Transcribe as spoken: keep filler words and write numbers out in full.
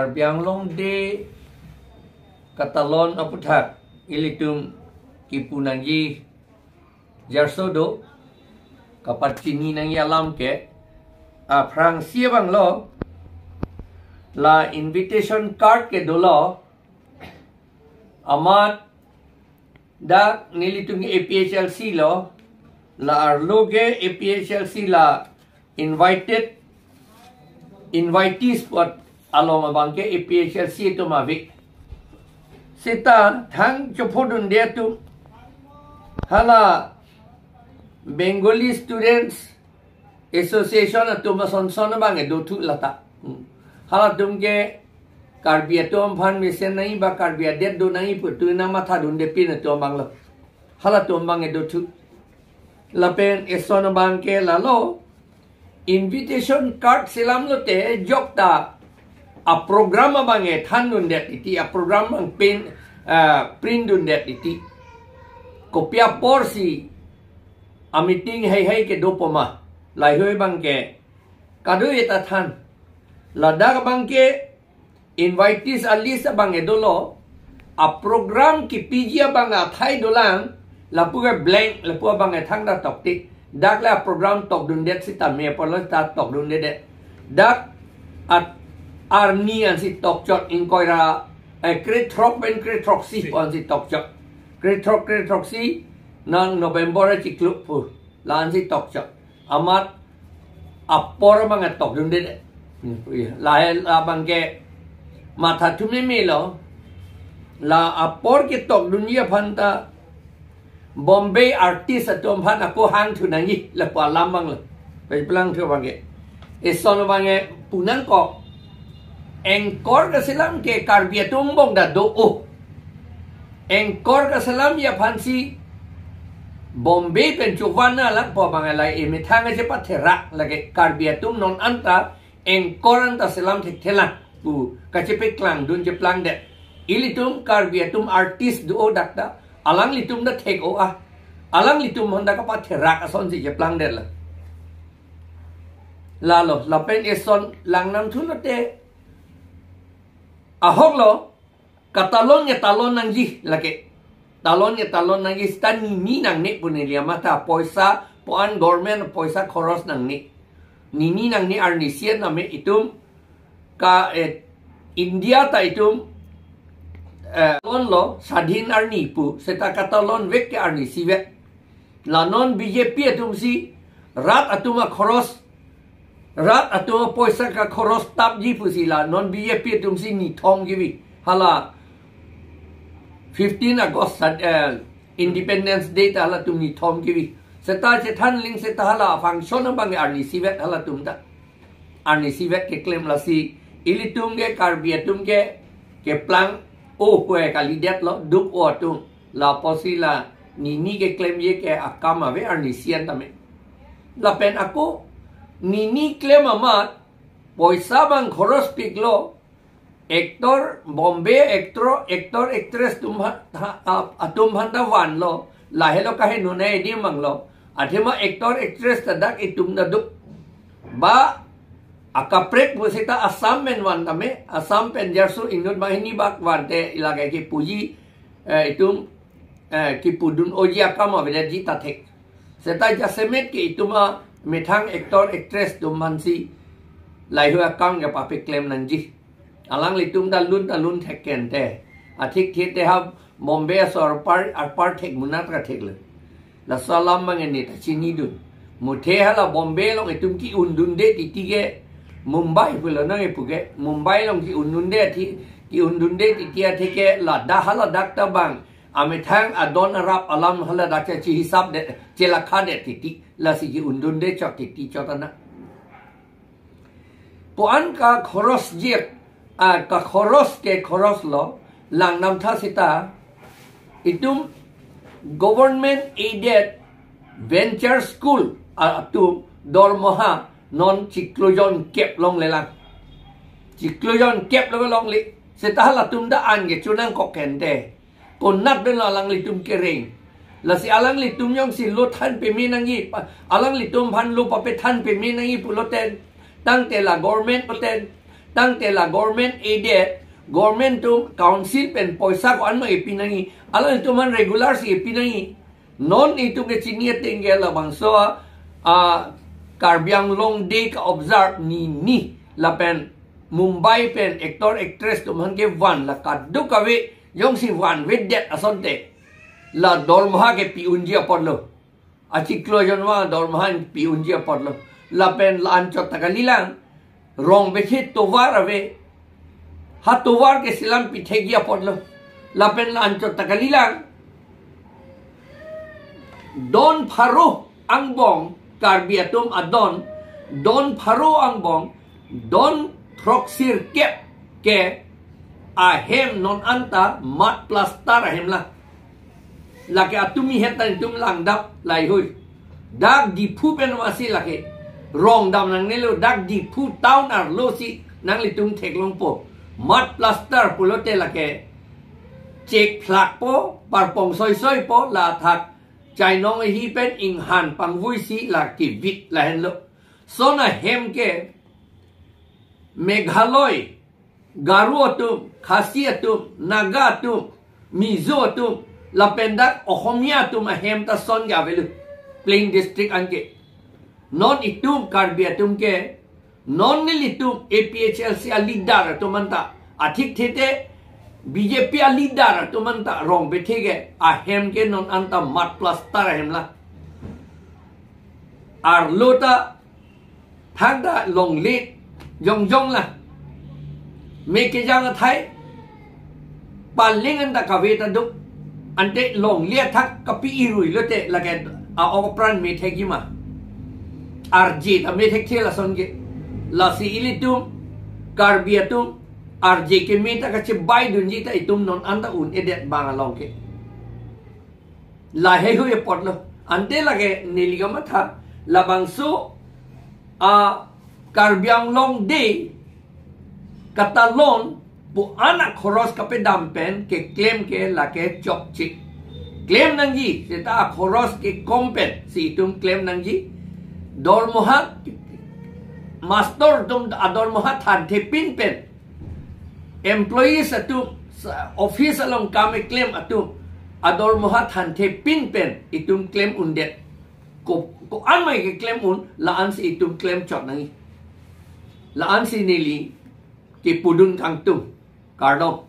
Karbi Anglong Day katalon aputhak ilitum kipu nangji jarso do, kapachini nangji alam ke, aphrangsi abang lo, la invitation card ke dolo, amat dak nelitum A P H L C lo, la arlo ke A P H L C la invited, invitees apot along abang ke A P H L C atum ave. Seta thang chophodunde atum, hala Bengali Students Association atum asonson abang ke dothu lata. Hmm. Halatum ke Karbi atum aphan mesen nangji ba Karbi adet do nangji pu tu nang mathadunde pin atum abang lo. Halatum abang ke dothu. Lapen eson abang ke lalo invitation card selam lote jokta a program abang ke thandundet titi, a program abang pin, ah, printdundet titi. Kopi aporsi a meeting heihei ke dopoma, lahei abang ke kado-eta than. Ladak abang ke invitees a list abang ke dolo, a program kipiji abang athai dolang, lapu ke blank, lapu abang ke thangta tokte. Dak le a program tokdundet sitame apotlo ta tokdundedet. Dak at arni ansi tokchot, ingkoi ra, eh, krethrok pen krethroksi pu ansi tokchot. Krethrok krethroksi nang November achiklo pu la ansi tokchot. Amat apor abang tokdunde. Hmm, iya. Lahei abang ke mathathu meme lo. La apor ketokdunji aphan ta Bombay artist atum aphan ako hangthu nangji lapu alam abang lo. Pai plangthu abang ke. Eson abang ke pu nangkok. Anchor kaselam ke Karbi atum angbong ta do o. Anchor kaselamji aphansi Bombay pen chovan nanglang pu abang ke lahei emethang kachepatherak lake Karbi atum non anta anchor anta selam thekthelang pu kachepaklangdun cheplangdet. Ilitum Karbi atum artist do o dak ta, alanglitum ta thek o a. Alanglitum aphan ta kapatherak asonsi cheplangdet la. Lalo, lapen eson langnamthu lote ahok lo, katalon ngetalon nangji lake. Talon ngetalon nangji seta nini nangne pu neli amatha, poisa, puan government poisa khoros nangne. Nini nangne arnisi an name itum ka, eh, India ta itum, eh, lon lo, sadhin arni pu, seta katalon vek ke arnisi vek. La non B J P atumsi rat atum akhoros, rat atum apoisa kakhoros tapji pusi la non B J P atumsi nithom kevi. Hala fifteen August, eh, Independence Day ta halatum nithom kevi. Seta chethan ling seta hala function abang arnisi vek halatum ta. Arnisi vek keklem lasi ilitum ke Karbi atum ke keplang o hue kalidetlo, dup o atum. Lapusi la nini keklemji ke akam ave arnisi an tame. Lapen ako nini klem amat poisa abang khoros piklo, actor, Bombay actor, actor actress atum ha, ha, a-, atum aphan ta vanlo, lahelo kaheno nai di manglo. Athema actor actress ta dak itum ta do. Ba akaprek pusita Assam pen van tame, Assam pen jarso inut banghini bak vante ilake kipuji, eh, itum, eh, kipudun oji akam avedet ji ta thek. Seta jasemet ke itum amethang actor actress atum aphansi lahei akam ke papeklem nangji. Alanglitum ta lun ta lun thek kente. Athik thik te ha Bombay asor apar, apar thek munat ka thek le. Laso alam abang neta chinidun. Muthe hala Bombay along itum ki-undunde titi ke, Mumbai pulo nang ipu ke, Mumbai along ki-undunde athi, ki-undunde titi atheke ladak hala dak ta abang amethang adon arap alam hala dak che chihisap det, chelakha det titi, lasi ki-undunde chot titi chot ana. Puan kakhoros jek, ah, kakhoros ke khoros lo, langnamtha seta, itum government aided venture school, ah, atum dormoha non chiklo jon kep longlelang. Chiklo jon kep longle, seta halatum ta an ke chonangkok kente. Konat pen lo alanglitum kereng. Lasi alanglitum jongsi lo than peme nangji, pa-, alanglitum aphan lo papethan peme nangji pulote, tangte la government puten, Tangte la government aided, government atum council pen poisa ko-an ma epi nangji, alanglitum aphan regular si epi nangji. Non itum ke chini ateng ke labangso a, a, Karbi Anglong Day ka-observe ni ni lapen Mumbai pen actor actress atum aphan kevan, la kadokave jongsi vanvedet asonte la dormoha ke pi unji apotlo. Achiklo jonvang dormoha pi unji apotlo. Lapen la-anchot ta kalilang. Rong bethe tovar ave. Ha tovar ke selam pithekji apotlo. Lapen la-anchot ta kalilang. Don pharo angbong Karbi atum adon. Don pharo angbong. Don throksirkep ke ahem non anta mud plaster ahem la. Lake atumi het ta itum langdap laheihui. Dak Diphu pen masi lake rong dam nangnelo, dak Diphu town arlo si nanglitum theklongpo. Mud plaster pulote lake chek phlakpo, parpong soisoipo, la athak chainong ahi pen inghan pangvui si la kivit lahenlo. Lason ahem ke Meghalaya, Garo atum, Khasi atum, Naga atum, Mizo atum, lapen dak Ohomia atum ahem ta lason ke avelo. Plain district anke. Non itum Karbi atum ke, non nelitum A P H L C a leader atum anta, athik thete B J P a leader atum anta rong bethe ke, ahem ke non anta mud plaster ahem la. Arlo ta thangta longle jongjong la. Me kejang athai paling anta kave ta duk. Ante longle athak kapi irui lote lake a-ok apran methekji ma. Arje ta methekthe lason ke. Lasi ilitum Karbi atum arje keme ta kachebai dunji ta itum non anta un-edet bang along ke. Laheihui apotlo. Ante lake neli kamatha labangso a Karbi Anglong Day katalon pu an akhoros kapedam pen keklem ke lake chokche. Klem nangji, seta akhoros kekom pen si itum klem nangji. Dormoha, master atum adormoha thanthepin pen, employees atum, sa-, office along kam keklem atum adormoha thanthepin pen itum klem undet. Ko, ko-an ma keklem un, la-an si itum klem chot nangji. La-an si neli kepudun kangtung. Kardom.